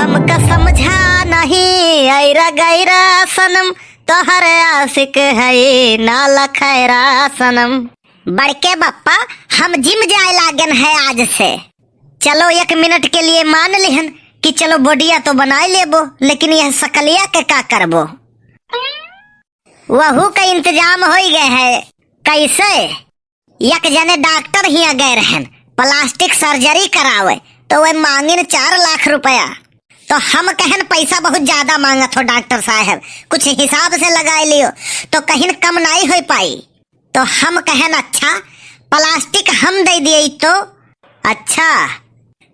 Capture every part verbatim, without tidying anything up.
हमका समझा नहीं ऐरा गैरा सनम, तोहर आशिक है ना लखैरा सनम। बड़के बप्पा, हम जिम जाए लागन है आज से। चलो, एक मिनट के लिए मान लिहन कि चलो, बोडिया तो बनाए लेबो, लेकिन यह सकलिया के का करबो? वहू का इंतजाम होई गए है। कैसे? एक जने डॉक्टर हियां गए रहन प्लास्टिक सर्जरी करावे, तो वह मांगिन चार लाख रुपया। तो हम कहन, "पैसा बहुत ज्यादा मांगत हो डॉक्टर साहब, कुछ हिसाब से लगाए लियो।" तो कहिन, "कम नाई होई पाई।" तो हम कहन, "अच्छा, प्लास्टिक हम दे दिए तो?" अच्छा,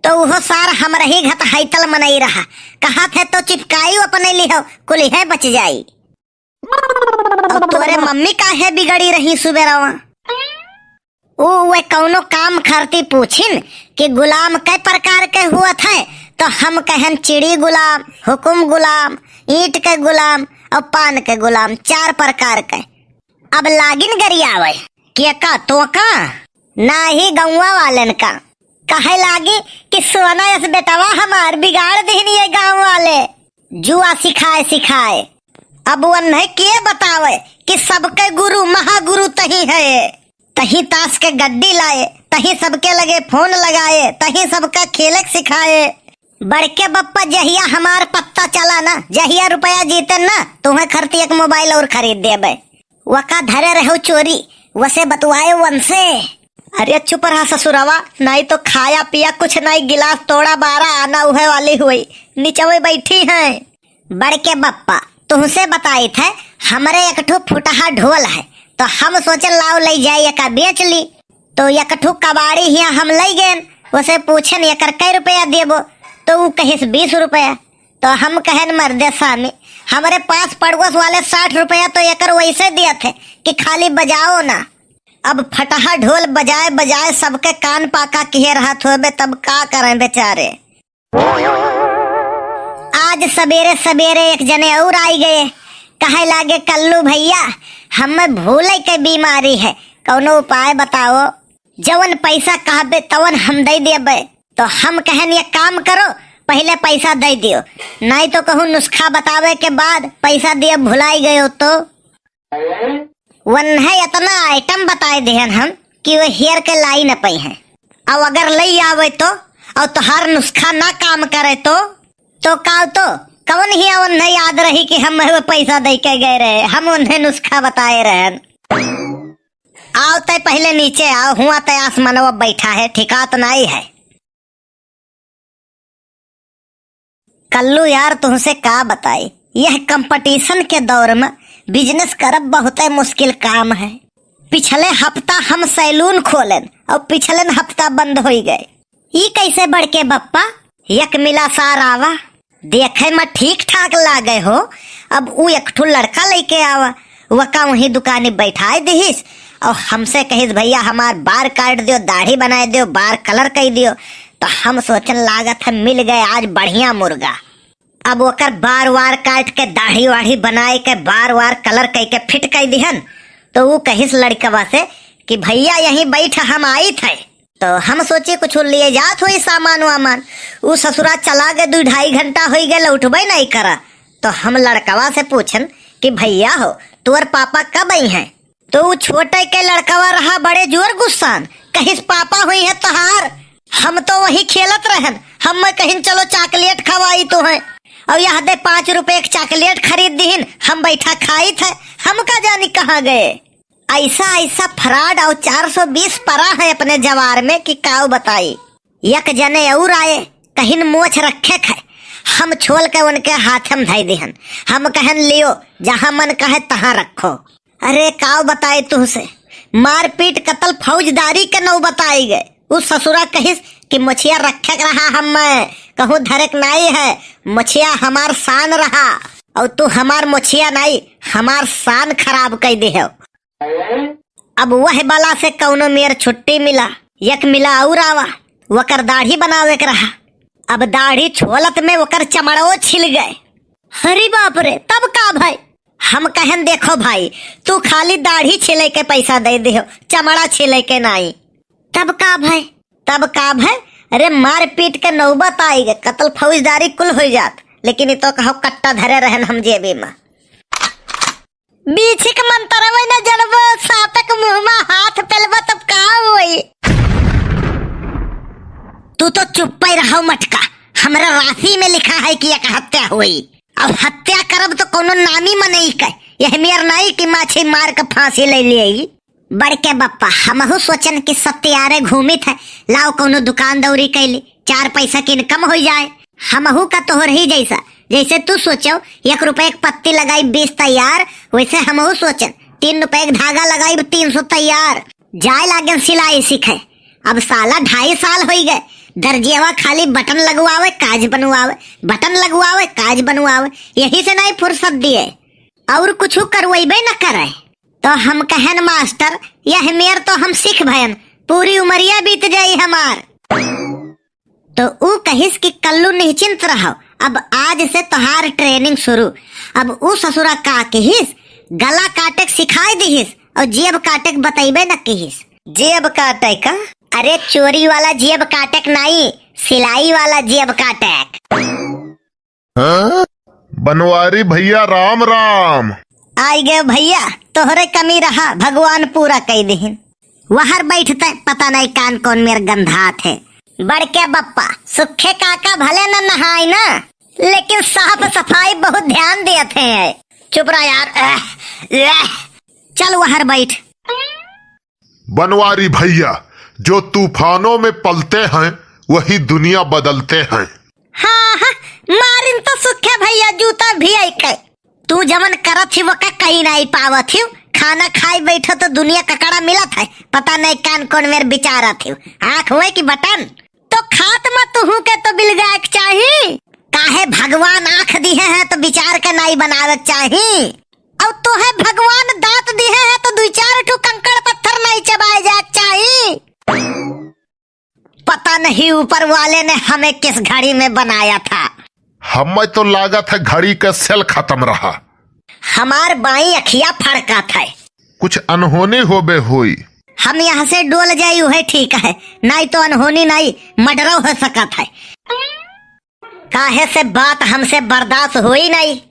तो उहो सार हमरे ही घत हैतल मनई रहा, कहत है, "तो चिपकाई अपने लिहो, कुलिहे बच जाई।" अब तोरे मम्मी काहे बिगड़ी रही सुबेरवा? ऊ वे कौनो काम खरती पूछिन कि गुलाम कै प्रकार के हुअत है, तो हम कहन, "चिड़ी गुलाम, हुकुम गुलाम, ईंट के गुलाम और पान के गुलाम, चार प्रकार के।" अब लागिन गरियावे, "के का, तो का?" "ना ही गौवा वालन का।" कहे लागी कि "सोना यस बेटवा हमार बिगाड़ दिहन ये गाँव वाले, जुआ सिखाए सिखाए।" अब वन्हे के बतावे कि सबके गुरु महागुरु तही है, तही ताश के गड्डी लाए, तही सबके लगे फोन लगाए, तही सबका खेलक सिखाए। बड़के बप्पा, जहिया हमार पत्ता चला ना, जहिया रुपया जीते ना, तुम्हें खरती एक मोबाइल और खरीद देबे। वका धरे रहो चोरी, वसे बतुआए वनसे। अरे चुप रहा ससुरवा, नाई तो खाया पिया कुछ नाई, गिलास तोड़ा बारह आना उहे वाली हुई, निचवे बैठी हैं। बड़के बप्पा, तुहसे बताइत है, हमरे एक ठो फुटहा ढोल है, तो हम सोचन लाओ लई जाए एका बेच ली। तो एक ठो कबाड़ी हियाँ हम लई गेन, उसे पूछन, "एकर कै रुपया देबो?" तो ऊ कहिस, "बीस रुपया।" तो हम कहन, "मर्दे सामी, हमरे पास पड़ोस वाले साठ रुपया तो एकर वैसे दियत है कि खाली बजाओ ना।" अब फटहा ढोल बजाए बजाए सबके कान पाका किहे रहत होबे, तब का करें बेचारे। आज सबेरे सबेरे एक जने और आई गए, कहे लागे, "कल्लू भैया, हमें भूले के बीमारी है, कौनो उपाय बताओ, जवन पैसा कहबे तवन हम दे देबे।" तो हम कहन, "एक काम करो, पहले पैसा दे दियो, नहीं तो कहूँ नुस्खा बतावे के बाद पैसा दिए भुलाई गयो तो।" वन्हे इतना आइटम बताए देहन हम कि वो हेर के लाई न पई हैं। अब अगर लई आवे तो, और तोहार नुस्खा ना काम करे तो, तो का तो कौन ही वन्हे याद रही कि हम वो पैसा दे के गए रहे, हम उन्हें नुस्खा बताए रहन। आओ तय पहले नीचे आओ, हुआ तय आसमानवा बैठा है, ठिकात नाई है। कल्लू यार, तुहसे का बताई, यह कंपटीशन के दौर में बिजनेस करब बहुते मुश्किल काम है। पिछले हफ्ता हम सैलून खोलेन और पिछले हफ्ता बंद होई गए। ई कैसे बड़के बप्पा? एक मिला सार आवा, देखे में ठीक ठाक लागे हो। अब ऊ एक ठो लड़का लेके आवा, वका वहीं दुकानी बैठाए दिहिस और हमसे कहिस, "भैया हमार बार काट दियो, दाढ़ी बनाए दियो, बार कलर कर दियो।" तो हम सोचन लागत है मिल गए आज बढ़िया मुर्गा। अब ओकर बार वार काट के दाढ़ी वाढ़ी बनाए के बार वार कलर कई के फिट कई दिहन। तो ऊ कहिस लड़कवा से कि "भैया यहीं बैठ, हम आइत है।" तो हम सोचे कुछ लिए जात होई सामान वामान। ऊ ससुरा चला गए, दू ढाई घंटा होई गए, लौटबे नहीं करा। तो हम लड़कवा से पूछन कि "भैया हो, तोर पापा कब आई हैं?" तो ऊ छोटे के लड़कवा रहा बड़े जोर गुस्सान, कहिस, "पापा हुई है तोहार, हम तो वही खेलत रहन, हम कहिन चलो चॉकलेट खवाई तो है, और यह दे पाँच रुपए के चॉकलेट खरीद दिहिन, हम बैठा खाइत है, हम का जानी कहाँ गए।" ऐसा ऐसा फ्रॉड और चार सौ बीस परा है अपने जवार में कि काव बताई। एक जने और आए, कहिन मोछ रखे खे, हम छोल के उनके हाथ में धई दिहन, हम कहन लियो जहाँ मन कहे तहाँ रखो। अरे काव बताए तुहसे, मारपीट कतल फौजदारी के नौ बताई गए। उ ससुरा कहिस कि मोछिया रखे के रहा हम, कहूँ धरे के नाई है, मोछिया हमार शान रहा, और तू हमार मोछिया नाई, हमार शान खराब कई दे हो। अब वह बला से कौनो मेर छुट्टी मिला, एक मिला और आवा, वकर दाढ़ी बनावे के रहा। अब दाढ़ी छोलत में वकर चमड़ो छिल गए। अरे बाप रे, तब का भाई? हम कहन, "देखो भाई, तू खाली दाढ़ी छिले के पैसा दे दियो, चमड़ा छिले के नाई।" तब का भाई? तब का भाई? अरे मारपीट के नौबत आई गे, कत्ल फौजदारी कुल होइ जात, लेकिन ई तो कहो कट्टा धरे रहन हम जेबी में। बीछी के मंतरवे न जनबो, साँपक मुँह में हाथ पेलबो तब का होई? तू तो चुप्पे रहो मटका, हमरा राशि में लिखा है कि एक हत्या होई। अब हत्या करब तो कौनो नामी मनई के, यह मेर नाई कि माछी मार के फाँसी ले लेई। बड़के बप्पा, हमहू सोचन कि सत्यारे घूमित है, लाओ कौनो दुकान दौरी कैली, चार पैसा के income होइ जाए। हमहू का तोहर ही जैसा, जैसे तू सोचो, एक रुपये के पत्ती लगाई बीस तैयार, वैसे हमहू सोचन, तीन रुपये के धागा लगाई तीन सौ तैयार। जाए लागन सिलाई सीखे। अब साला ढाई साल होइ गए, दर्जियवा खाली बटन लगवावे, काज बनवावे, बटन लगवावे, काज बनवावे, यही से नहीं फुर्सत दिए, और कुछ करवैबे न करे। तो हम कहन, मास्टर, यह मेर तो हम सीख भयन, पूरी उमरिया बीत जाई हमार। तो ऊ कहिस कि कल्लू निश्चिंत रहो, अब आज से तोहार training शुरू। अब ऊ ससुरा का कहिस, गला काटे के सिखाई दिहिस और जेब काटे के बतैबे न कहिस। जेब काटे का? अरे चोरी वाला जेब काटे के नाई, सिलाई वाला जेब काटे के। हाँ? बनवारी भैया राम राम। आई गए भैया, तोहरे कमी रहा, भगवान पूरा कई दिहिन। वहर बैठते पता नहीं कान कौन मेर गंधात है। बड़के बप्पा, सुखे काका भले न नहाए ना, लेकिन साफ सफाई बहुत ध्यान देते हैं। चुप रह यार। एह, एह। चल वहर बैठ। बनवारी भैया, जो तूफानों में पलते हैं, वही दुनिया बदलते हैं। हाँ, हाँ, मारिन तो सुखे भैया जूता भी आई के। तू जवन करत ही, वो का कहीं नहीं पावत ही। खाना खाए बैठो तो दुनिया ककड़ा मिलत है, पता नहीं कान कौन मेर विचारत ही। आँख हुए कि बटन? तो खात में तुहू के तो बिलगाए के चाही। काहे भगवान आँख दिहे हैं तो विचार के नाई बनावे के चाही। और तोहे भगवान दाँत दिहे हैं तो दुई चार ठो कंकड़ पत्थर नाई चबाए जाए के चाही। पता नहीं ऊपर वाले ने हमें किस घड़ी में बनाया था। हमें तो लागत है घड़ी का सेल खत्म रहा। हमार बाई अखिया फड़कत है। कुछ अनहोनी होबे होई। हम यहाँ से डोल जाई उहे ठीक है, नाई तो अनहोनी नाई, मर्डरो हो सकत है। काहे से बात हमसे बर्दाश्त होई नाई।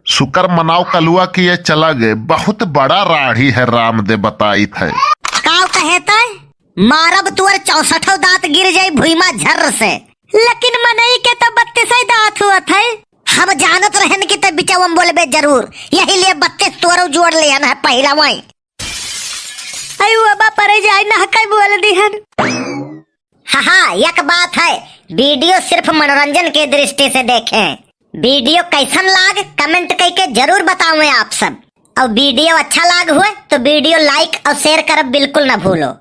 शुक्र मनाओ कलुआ कि ये चला गए, बहुत बड़ा राढ़ी है रामदे बताइत है। काव कहे तय? मारब तुअर चौसठो दाँत गिर जाई भुइमा झर्र से। लेकिन मनई के तो बत्तीसै दाँत हुअत है। हम जानत रहन कि तै बिचवा में बोलबे जरूर, यही लिए बत्तीस तोरो जोड़ लेहन है पहिला वहीं। अयो बाबा, परे जाए ना कई बोल दिहन। हाँ, हाँ, एक बात है, video सिर्फ मनोरंजन के दृष्टि से देखें। Video कैसन लाग, comment कइके जरूर बतावें आप सब। और video अच्छा लाग हुए तो video like और share करब बिल्कुल ना भूलो।